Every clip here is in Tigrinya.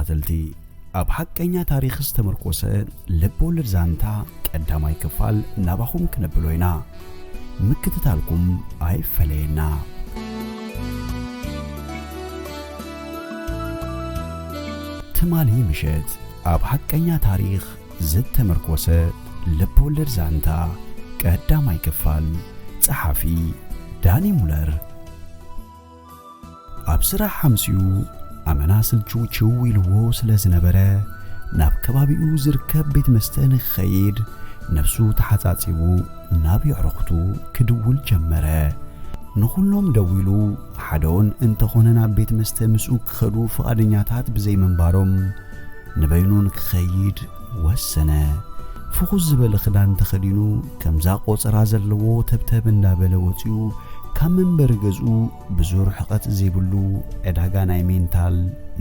ተኸታተልቲ፣ ኣብ ሓቀኛ ታሪኽ ዝተመርኮሰ ልብ ወለድ ዛንታ ቀዳማይ ክፋል ናባኹም ክነብሎ ኢና። ምክትታልኩም ኣይፈለየና። ትማሊ ምሸት ኣብ ሓቀኛ ታሪኽ ዝተመርኮሰ ልብ ወለድ ዛንታ ቀዳማይ ክፋል። ጸሓፊ ዳኒ ሙለር። ኣብ ስራሕ ሓምሲኡ ኣመና ስልችው ችው ኢልዎ ስለ ዝነበረ፣ ናብ ከባቢኡ ዝርከብ ቤት መስተ ንክኸይድ ነፍሱ ተሓጻጺቡ ናብ የዕሩኽቱ ክድውል ጀመረ። ንኹሎም ደዊሉ፣ ሓደውን እንተኾነ ናብ ቤት መስተ ምስኡ ክኸዱ ፍቓደኛታት ብዘይምንባሮም፣ ንበይኑ ንክኸይድ ወሰነ። ፍኹስ ዝበለ ክዳን ተኸዲኑ፣ ከምዛ ቆጸራ ዘለዎ ተብተብ እንዳበለ ወጺኡ፣ ካብ መንበሪ ገዝኡ ብዙ ርሕቐት ዘይብሉ ዕዳጋ ናይ ሜንታል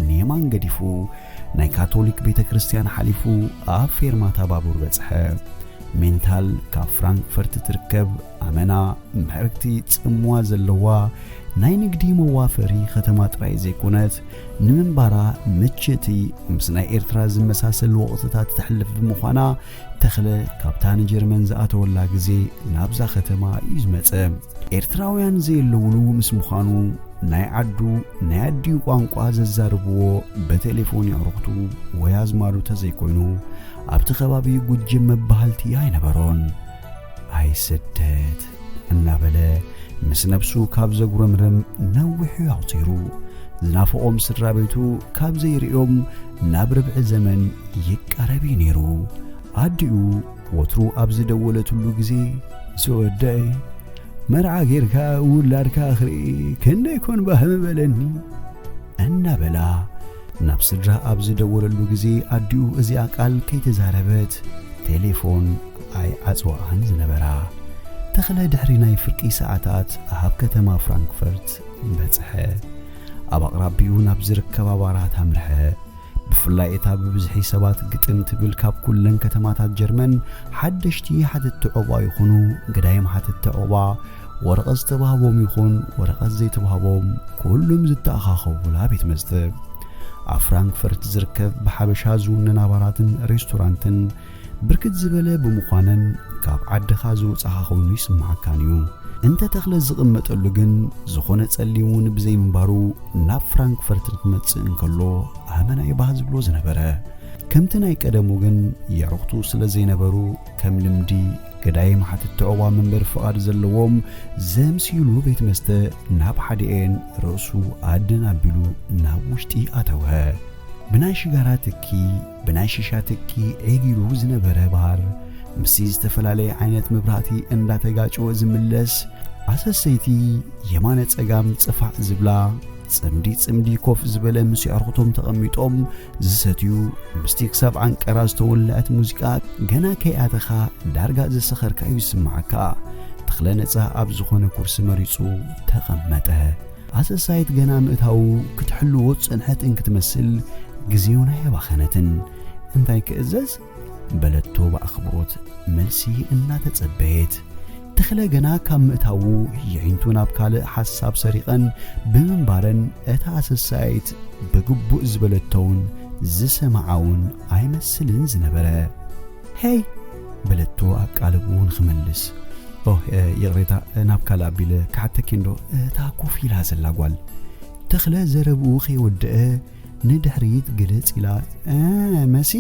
ኔማን ገዲፉ፣ ናይ ካቶሊክ ቤተ ክርስቲያን ሓሊፉ ኣብ ፌርማታ ባቡር በጽሐ። ሜንታል ካብ ፍራንክፈርት ትርከብ ኣመና ምዕርግቲ ጽምዋ ዘለዋ ናይ ንግዲ መዋፈሪ ከተማ ጥራይ ዘይኮነት፣ ንምንባራ ምችእቲ ምስ ናይ ኤርትራ ዝመሳሰል ወቕትታት ተሕልፍ ብምዃና፣ ተኽለ ካብታ ንጀርመን ዝኣተወላ ግዜ ናብዛ ከተማ እዩ ዝመጸ። ኤርትራውያን ዘየለውሉ ምስ ምዃኑ፣ ናይ ዓዱ ናይ ኣዲኡ ቋንቋ ዘዛርብዎ በቴሌፎን የዕሩኽቱ ወይ ኣዝማዱ ተዘይኮይኑ፣ ኣብቲ ከባቢ ጉጅም መባህልቲ ኣይነበሮን። ኣይ ስደት እናበለ ምስ ነብሱ ካብ ዘጉረምርም ነዊሑ ኣቑጺሩ። ዝናፍቖም ስድራ ቤቱ ካብ ዘይርእዮም ናብ ርብዒ ዘመን ይቃረብ እዩ ነይሩ። ኣዲኡ ወትሩ ኣብ ዝደወለትሉ ግዜ፣ "ዝወደይ፣ መርዓ ጌርካ ውላድካ ክርኢ ክንደይ ኮን ባህ ምበለኒ" እናበላ ናብ ስድራ ኣብ ዝደወለሉ ግዜ፣ ኣዲኡ እዚኣ ቃል ከይተዛረበት ቴሌፎን ኣይዓጽዋኣን ዝነበራ። ተኽለ ድሕሪ ናይ ፍርቂ ሰዓታት ኣብ ከተማ ፍራንክፈርት በጽሐ። ኣብ ኣቕራቢኡ ናብ ዝርከባ ባራት ኣምርሐ። ብፍላይ እታ ብብዝሒ ሰባት ግጥም ትብል ካብ ኩለን ከተማታት ጀርመን ሓደሽቲ ሓተትቲ ዑቕባ ይኹኑ ግዳይም ሓተትቲ ዑቕባ፣ ወረቐት ዝተባህቦም ይኹን ወረቐት ዘይተባህቦም፣ ኩሉም ዝተኣኻኸቡላ ቤት መስተ። ኣብ ፍራንክፈርት ዝርከብ ብሓበሻ ዝውነና ባራትን ሬስቶራንትን ብርክት ዝበለ ብምዃነን፣ ካብ ዓድኻ ዝወጻኻ ኮይኑ ይስምዓካን እዩ። እንተ ተኽለ ዝቕመጠሉ ግን፣ ዝኾነ ጸሊም እውን ብዘይምንባሩ፣ ናብ ፍራንክፈርት ክመጽእ እንከሎ ኣመና እዩ ባህ ዝብሎ ዝነበረ። ከምቲ ናይ ቀደሙ ግን፣ የዕሩኽቱ ስለ ዘይነበሩ፣ ከም ልምዲ፣ ገዳይም ሓተትቲ ዑቕባ መንበሪ ፍቓድ ዘለዎም ዘምስይሉ ቤት መስተ ናብ ሓዲኤን ርእሱ ኣደን ኣቢሉ ናብ ውሽጢ ኣተወ። ብናይ ሽጋራ ትኪ፣ ብናይ ሺሻ ትኪ ዒግ ኢሉ ዝነበረ ባር፣ ምስቲ ዝተፈላለየ ዓይነት መብራህቲ እንዳተጋጨወ ዝምለስ፣ ኣሰሰይቲ የማነ ጸጋም ጽፋዕ ዝብላ፣ ጽምዲ ጽምዲ ኮፍ ዝበለ ምስ የዕርኽቶም ተቐሚጦም ዝሰትዩ፣ ምስቲ ክሳብ ዓንቀራ ዝተወልዐት ሙዚቃ ገና ከይኣተኻ ዳርጋ ዝሰኸርካ እዩ ዝስምዓካ። ተኽለ ነጻ ኣብ ዝኾነ ኩርሲ መሪጹ ተቐመጠ። ኣሰሳይት ገና ምእታዉ ክትሕልዎ ዝጸንሐት እንክትመስል፣ ግዜ እውን ኣየባኸነትን። "እንታይ ክእዘዝ?" በለቶ ብኣኽብሮት መልሲ እናተጸበየት። ተኽለ ገና ካብ ምእታዉ የዒንቱ ናብ ካልእ ሓሳብ ሰሪቐን ብምንባረን፣ እታ ኣሰሳይት ብግቡእ ዝበለቶውን ዝሰማዓውን ኣይመስልን ዝነበረ። "ሄይ!" በለቶ ኣቃልብኡ ንኽመልስ። "ኦ፣ እ፣ ይቕሬታ፣ እ፣ ናብ ካልእ ኣቢለ ክሓተኪ እንዶ፣ እታ ኮፍ ኢላ ዘላ ጓል?" ተኽለ ዘረብኡ ከይወደአ ንድሕሪት ግልጽ ኢላ፣ "እ፣ መሲ?"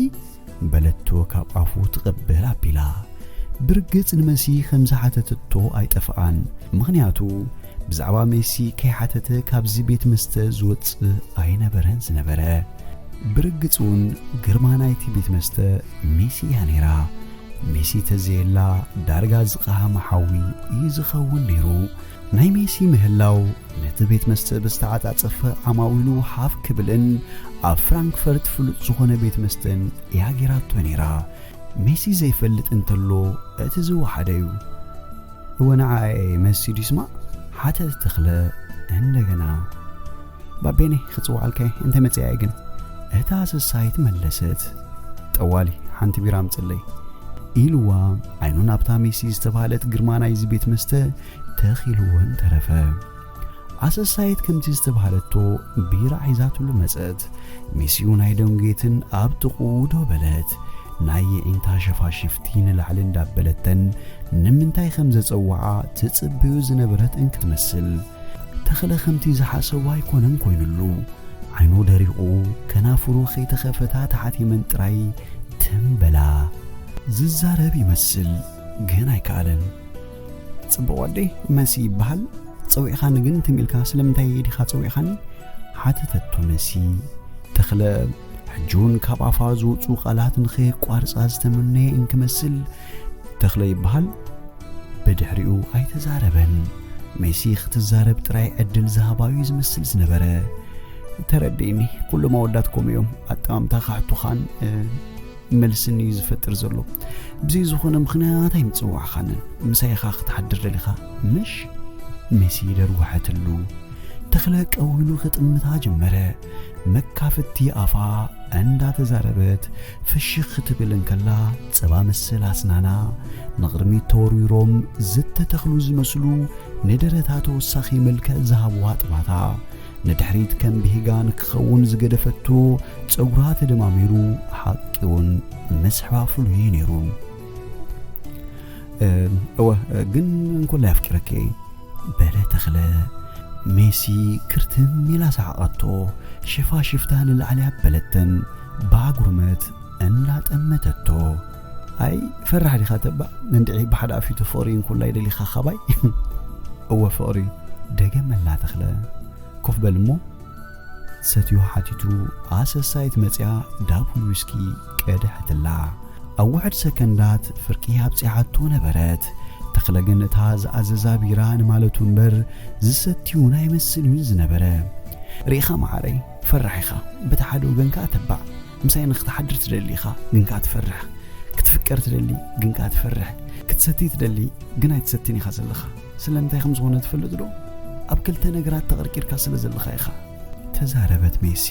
በለቶ ካብ ኣፉ ትቕብል ኣቢላ። ብርግጽ ንመሲ ከም ዝሓተተቶ ኣይጠፍኣን። ምኽንያቱ ብዛዕባ ሜሲ ከይሓተተ ካብዚ ቤት መስተ ዝወጽእ ኣይነበረን ዝነበረ። ብርግጽ እውን ግርማ ናይቲ ቤት መስተ ሜሲ እያ ነይራ። ሜሲ ተዘየላ ዳርጋ ዝቐሃመ ሓዊ እዩ ዝኸውን ነይሩ። ናይ ሜሲ ምህላው ነቲ ቤት መስተ ብዝተዓጻጸፈ ዓማዊሉ ሃፍ ክብልን ኣብ ፍራንክፈርት ፍሉጥ ዝኾነ ቤት መስተን እያ ጌራቶ ነይራ። ሜሲ ዘይፈልጥ እንተሎ እቲ ዝወሓደ እዩ። "እወ ንዓኣ እየ መሲ ድዩ ስማ?" ሓተተ ተኽለ እንደገና። "ባቤነይ ክጽውዓልካ እየ፣ እንተ መጺኣ እየ ግን?" እታ ሰሳይት መለሰት። "ጠዋሊ ሓንቲ ቢራ ኣምጽለይ" ኢልዋ፣ ዓይኑ ናብታ ሜሲ ዝተባህለት ግርማ ናይዚ ቤት መስተ ተኺልወን ተረፈ። ኣሰሳይት ከምቲ ዝተባህለቶ ቢራ ሒዛትሉ መጸት። ሜሲዩ ናይ ደንጌትን ኣብ ጥቕኡ ደው በለት። ናይ የዒንታ ሸፋሽፍቲ ንላዕሊ እንዳበለተን ንምንታይ ከም ዘጸውዓ ትጽበዮ ዝነበረት እንክትመስል። ተኽለ ከምቲ ዝሓሰቦ ኣይኮነን ኮይኑሉ። ዓይኑ ደሪቑ፣ ከናፍሩ ከይተኸፈታ ተሓቲመን ጥራይ ትም በላ። ዝዛረብ ይመስል፣ ግን ኣይከኣለን። "ጽቡቕ ወደይ፣ መሲ ይበሃል። ጸዊዕኻኒ ግን ትም ኢልካ፣ ስለምንታይ ዲኻ ጸዊዕኻኒ?" ሓተተቶ መሲ። ተኽለ ሕጂ እውን ካብ ኣፋ ዝወጹ ቃላት ንኸየቋርጻ ዝተመነየ እንክመስል፣ "ተኽለ ይበሃል?" ብድሕሪኡ ኣይተዛረበን። ሜሲ ክትዛረብ ጥራይ ዕድል ዝሃባዩ ዝመስል ዝነበረ። "ተረድእኒ፣ ኩሎም ኣወዳት ከምኡ እዮም። ኣጠማምታኻ፣ ሕቶኻን፣ እ፣ መልስን እዩ ዝፈጥር ዘሎ። ብዘይ ዝኾነ ምኽንያት ኣይምጽዋዕኻንን። ምሳይ ኢኻ ክትሓድር ደሊኻ፣ ምሽ?" ሜሲ ደርጓሐትሉ። ተኽለ ቀዊሉ ክጥምታ ጀመረ። መካፍቲ ኣፋ እንዳተዛረበት ፍሽኽ ክትብል እንከላ፣ ጸባ መሰል ኣስናና ንቕድሚት ተወርዊሮም ዝተተኽሉ ዝመስሉ፣ ንደረታ ተወሳኺ መልክዕ ዝሃብዋ ጥባታ፣ ንድሕሪት ከም ብሂጋ ንክኸውን ዝገደፈቶ ጸጉራ ተደማሚሩ፣ ሓቂ እውን ምስሕባ ፍሉይ ነይሩ። "እ፣ እወ፣ ግን እንኮላይ ኣፍቂረኪ እየ" በለ ተኽለ። ሜሲ ክርትም ኢላ ሰሓቐቶ። ሸፋሽፍታ ንላዕሊ ኣበለተን ብኣጉርመት እናጠመተቶ። "ኣይ ፈራሕ ዲኻ ተባዕ? እንድዒ ብሓደ ኣፊቱ ፍቕሪ እንኮላይ ደሊኻ ካባይ?" "እወ ፍቕሪ" ደገመላ ተኽለ። "ኮፍ በል እሞ" ሰትዮ ሓቲቱ ኣሰሳይት መጽያ ዳቡል ዊስኪ ቀድሐትላ። ኣብ ውሕድ ሰከንዳት ፍርቂ ኣብጺሓቶ ነበረት። ተኽለ ግን እታ ዝኣዘዛ ቢራ ንማለቱ እምበር ዝሰትዩ ናይ መስል እዩ ዝነበረ። "ርኢኻ መዓረይ፣ ፈራሕ ኢኻ። በቲ ሓደ ወገን ከኣ ተባዕ። ምሳይ ንክትሓድር ትደሊ ኢኻ፣ ግን ከኣ ትፈርሕ። ክትፍቀር ትደሊ፣ ግን ከኣ ትፈርሕ። ክትሰቲ ትደሊ፣ ግን ኣይትሰትን ኢኻ ዘለኻ። ስለምንታይ ከም ዝኾነ ትፈልጥ ዶ? ኣብ ክልተ ነገራት ተቐርቂርካ ስለ ዘለኻ ኢኻ" ተዛረበት ሜሲ።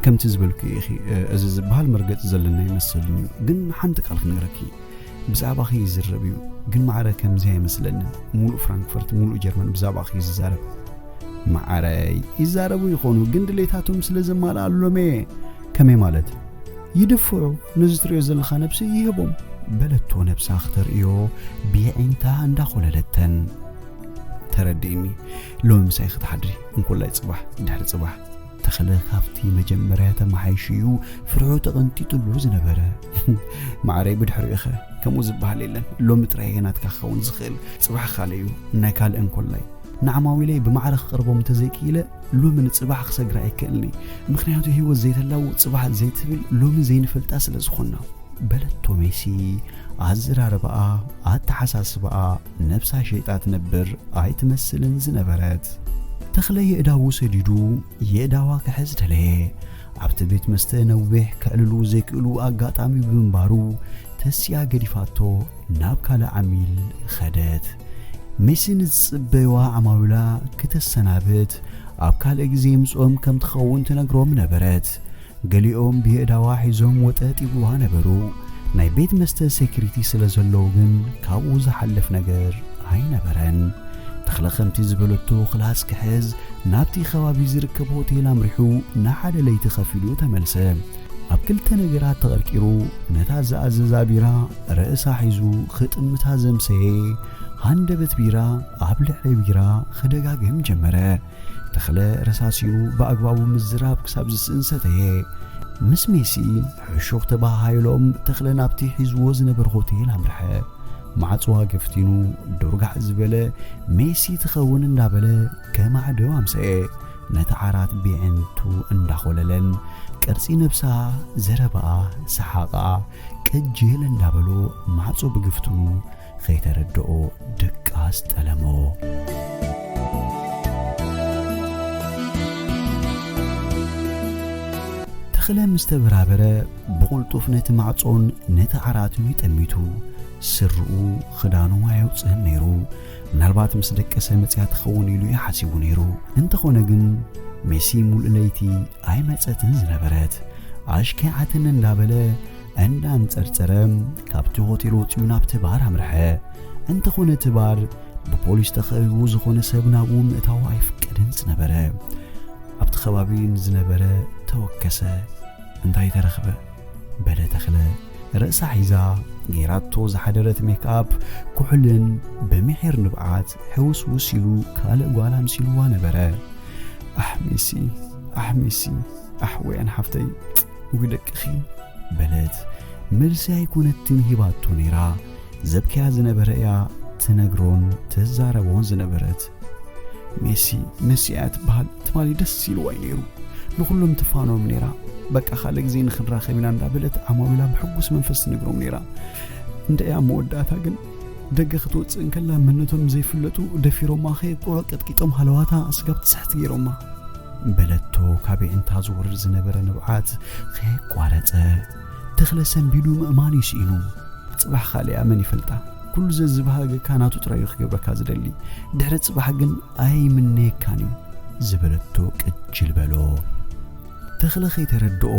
"ከምቲ ዝበልኩ ኢኺ፣ እ፣ እዚ ዝበሃል መርገጺ ዘለና ኣይመስልን እዩ። ግን ሓንቲ ቃል ክነግረኪ። ብዛዕባኺ ይዝረብ እዩ፣ ግን ማዕረ ከምዚ ኣይመስለንን። ሙሉእ ፍራንክፈርት፣ ሙሉእ ጀርመን ብዛዕባኺ እዩ ዝዛረብ።" "ማዕረይ ይዛረቡ ይኾኑ፣ ግን ድሌታቶም ስለ ዘማልኣሎም እየ።" "ከመይ ማለት?" "ይድፍዑ፣ ነዚ ትርእዮ ዘለኻ ነብሲ ይህቦም።" በለቶ ነብሳ ክተርእዮ ብየዒንታ እንዳኾለለተን። "ተረድእኒ፣ ሎሚ ምሳይ ክትሓድሪ፣ እንኮላይ ጽባሕ፣ ድሕሪ ጽባሕ።" ተኽለ ካብቲ መጀመርያ ተመሓይሹ እዩ ፍርሑ ተቐንጢጡሉ ዝነበረ። "ማዕረይ ብድሕሪኡ ኢኸ፣ ከምኡ ዝበሃል የለን። ሎሚ ጥራይ እየ ናትካ ክኸውን ዝኽእል፣ ጽባሕ ካልእ እዩ፣ ናይ ካልእ እንኮላይ። ንዓማዊለይ ብማዕረ ክቕርቦም እንተዘይክኢለ፣ ሎሚ ንጽባሕ ክሰግራ ኣይክእልኒ። ምኽንያቱ ህይወት ዘይተላው ጽባሕ ዘይትብል ሎሚ ዘይንፈልጣ ስለ ዝኾንና።" በለቶ ሜሲ። ኣዘራርባኣ፣ ኣተሓሳስባኣ፣ ነብሳ ሸይጣ ትነብር ኣይትመስልን ዝነበረት። ተኽለ የእዳዉ ሰዲዱ የእዳዋ ክሕዝ ደለየ። ኣብቲ ቤት መስተ ነዊሕ ከዕልሉ ዘይክእሉ ኣጋጣሚ ብምንባሩ፣ ተሲኣ ገዲፋቶ ናብ ካልእ ዓሚል ኸደት። ሜሲ ንዝጽበይዋ ዓማዊላ ክተሰናብት፣ ኣብ ካልእ ግዜ ምስኦም ከም ትኸውን ትነግሮም ነበረት። ገሊኦም ብየእዳዋ ሒዞም ወጠጥ ይብሉዋ ነበሩ። ናይ ቤት መስተ ሴኩሪቲ ስለ ዘለዉ ግን ካብኡ ዝሓልፍ ነገር ኣይነበረን። ተኽለ ከምቲ ዝበለቶ ክላስ ክሕዝ ናብቲ ከባቢ ዝርከብ ሆቴል ኣምሪሑ ንሓደ ለይቲ ከፊሉ ተመልሰ። ኣብ ክልተ ነገራት ተቐርቂሩ ነታ ዝኣዘዛ ቢራ ርእሳ ሒዙ ክጥምታ ዘምሰየ፣ ሃንደበት ቢራ ኣብ ልዕሊ ቢራ ክደጋግም ጀመረ። ተኽለ ረሳሲኑ ብኣግባቡ ምዝራብ ክሳብ ዝስእን ሰተየ። ምስ ሜሲ ሕሹኽ ተባሃሃይሎም ተኽለ ናብቲ ሒዝዎ ዝነበረ ሆቴል ኣምርሐ። ማዕጽዋ ገፍቲኑ ዶርጋዕ ዝበለ ሜሲ ትኸውን እንዳበለ ከማዕዶ ኣምሰየ። ነቲ ዓራት ብየዕንቱ እንዳኾለለን ቅርጺ ነብሳ ዘረባኣ ሰሓቓ ቅጅል እንዳበሎ ማዕጾ ብግፍትኑ ከይተረድኦ ድቃስ ጠለሞ። ተኽለ ምስ ተበራበረ ብቕልጡፍ ነቲ ማዕጾን ነቲ ዓራትን እዩ ጠሚቱ። ስርኡ ክዳኑ ኣየውጽእን ነይሩ። ምናልባት ምስ ደቀሰ መጽያ ትኸውን ኢሉ እዩ ሓሲቡ ነይሩ። እንተኾነ ግን ሜሲ ሙሉእ ለይቲ ኣይመጸትን ዝነበረት። ኣሽኪዓትን እንዳበለ እንዳንጸርጸረ ካብቲ ሆቴል ወጺኡ ናብቲ ባር ኣምርሐ። እንተኾነ እቲ ባር ብፖሊስ ተኸቢቡ ዝኾነ ሰብ ናብኡ ምእታው ኣይፍቀድን። ድምፅ ነበረ። ኣብቲ ከባቢ ንዝነበረ ተወከሰ። እንታይ ተረኽበ? በለ ተኽለ። ርእሳ ሒዛ፣ ጌራቶ ዝሓደረት ሜክኣፕ፣ ኩሕልን ብምሒር ንብዓት ሕውስውስ ኢሉ ካልእ ጓል ኣምሲልዋ ነበረ። ኣሕ ሜሲ፣ ኣሕ ሜሲ፣ ኣሕ ወያን ሓፍተይ፣ ውይ ደቅኺ፣ በለት። መልሲ ኣይኮነትን ሂባቶ ነይራ። ዘብክያ ዝነበረ እያ ትነግሮን ትዛረቦን ዝነበረት። ሜሲ፣ ሜሲ እያ ትበሃል ትማሊ ደስ ኢልዋ እዩ ነይሩ። ንኹሎም ትፋኖም ነይራ። በቃ ካልእ ግዜ ንኽንራኸብ ኢና እንዳበለት ዓማዊላ ብሕጉስ መንፈስ ትነግሮም ነይራ። እንድዒ ኣብ መወዳእታ ግን ደገ ክትወፅእ እንከላ መንነቶም ዘይፍለጡ ደፊሮማ ከየቆሮ ቀጥቂጦም ሃለዋታ ስጋብ ትስሕት ገይሮማ። በለቶ ካብ ኣዒንታ ዝወርድ ዝነበረ ንብዓት ከየቋረፀ። ተኽለ ሰንቢዱ ምእማን እዩ ስኢኑ። ጽባሕ ካልኣ መን ይፈልጣ? ኩሉ ዘዝባሃገካ ናቱ ጥራይ እዩ ክገብረካ ዝደሊ። ድሕሪ ጽባሕ ግን ኣይምነየካን እዩ ዝበለቶ ቅጅል በሎ። ተኽለ ከይተረድኦ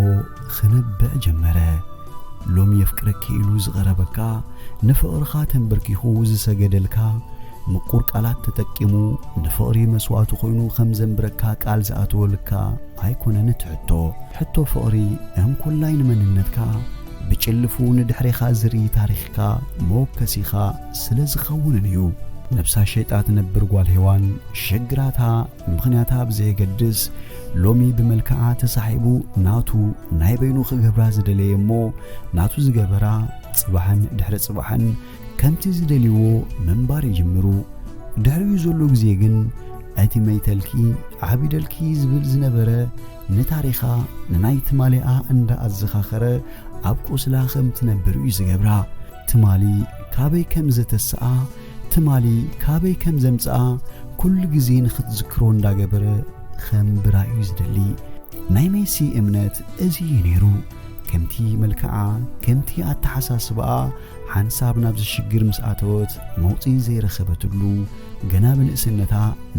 ክነብዕ ጀመረ። ሎሚ የፍቅረኪ ኢሉ ዝቐረበካ፣ ንፍቕርኻ ተንበርኪኹ ዝሰገደልካ፣ ምቁር ቃላት ተጠቂሙ ንፍቕሪ መስዋእቲ ኮይኑ ከም ዘንብረካ ቃል ዝኣተወልካ ኣይኮነን እቲ ሕቶ። ሕቶ ፍቕሪ እንኮላይ ንመንነትካ ብጭልፉ ንድሕሬኻ ዝርኢ ታሪኽካ መወከሲኻ ስለ ዝኸውንን እዩ። ነብሳ ሸይጣ ትነብር ጓል ሄዋን ሽግራታ ምኽንያታ ብዘየገድስ ሎሚ ብመልክዓ ተሳሒቡ ናቱ ናይ በይኑ ክገብራ ዝደለየ እሞ ናቱ ዝገበራ ጽባሕን ድሕሪ ጽባሕን ከምቲ ዝደልይዎ ምንባር ይጅምሩ። ድሕሪኡ ዘሎ ግዜ ግን እቲ መይተልኪ ዓቢደልኪ ዝብል ዝነበረ ንታሪኻ ንናይ ትማሊኣ እንዳ ኣዘኻኸረ ኣብ ቁስላ ከም ትነብር እዩ ዝገብራ። ትማሊ ካበይ ከም ዘተስኣ፣ ትማሊ ካበይ ከም ዘምጽኣ ኩሉ ግዜ ንኽትዝክሮ እንዳገበረ ከንብራ እዩ ዝደሊ። ናይ ሜሲ እምነት እዚ እዩ ነይሩ። ከምቲ መልክዓ፣ ከምቲ ኣተሓሳስባኣ ሓንሳብ ናብዚ ሽግር ምስ ኣተወት መውጽኢ ዘይረኸበትሉ፣ ገና ብንእስነታ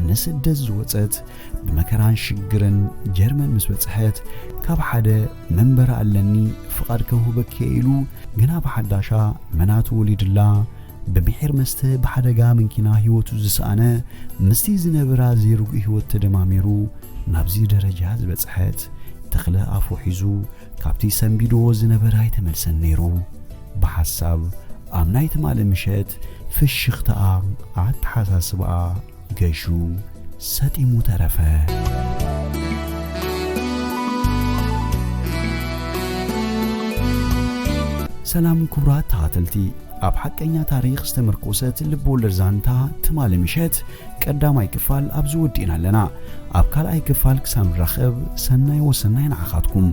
ንስደት ዝወጸት፣ ብመከራን ሽግርን ጀርመን ምስ በጽሐት፣ ካብ ሓደ መንበሪ ኣለኒ ፍቓድ ከውህበኪ ኢሉ ገና ብሓዳሻ መናቱ ወሊድላ፣ ብምሒር መስተ ብሓደጋ መንኪና ህይወቱ ዝሰኣነ፣ ምስቲ ዝነበራ ዘይርጉእ ህይወት ተደማሚሩ ናብዚ ደረጃ ዝበጽሐት፣ ተኽለ ኣፉ ሒዙ ካብቲ ሰንቢድዎ ዝነበረ ኣይተመልሰን ነይሩ። ብሓሳብ ኣብ ናይ ትማሊ ምሸት ፍሽኽታኣ ኣተሓሳስባኣ ገሹ ሰጢሙ ተረፈ። ሰላም ክቡራት ተኸታተልቲ፣ ኣብ ሓቀኛ ታሪኽ ዝተመርኮሰት ልብ ወለድ ዛንታ ትማሊ ምሸት ቀዳማይ ክፋል ኣብዚ ወዲእና ኣለና። ኣብ ካልኣይ ክፋል ክሳብ ንራኸብ ሰናይ ወሰናይ ንዓኻትኩም።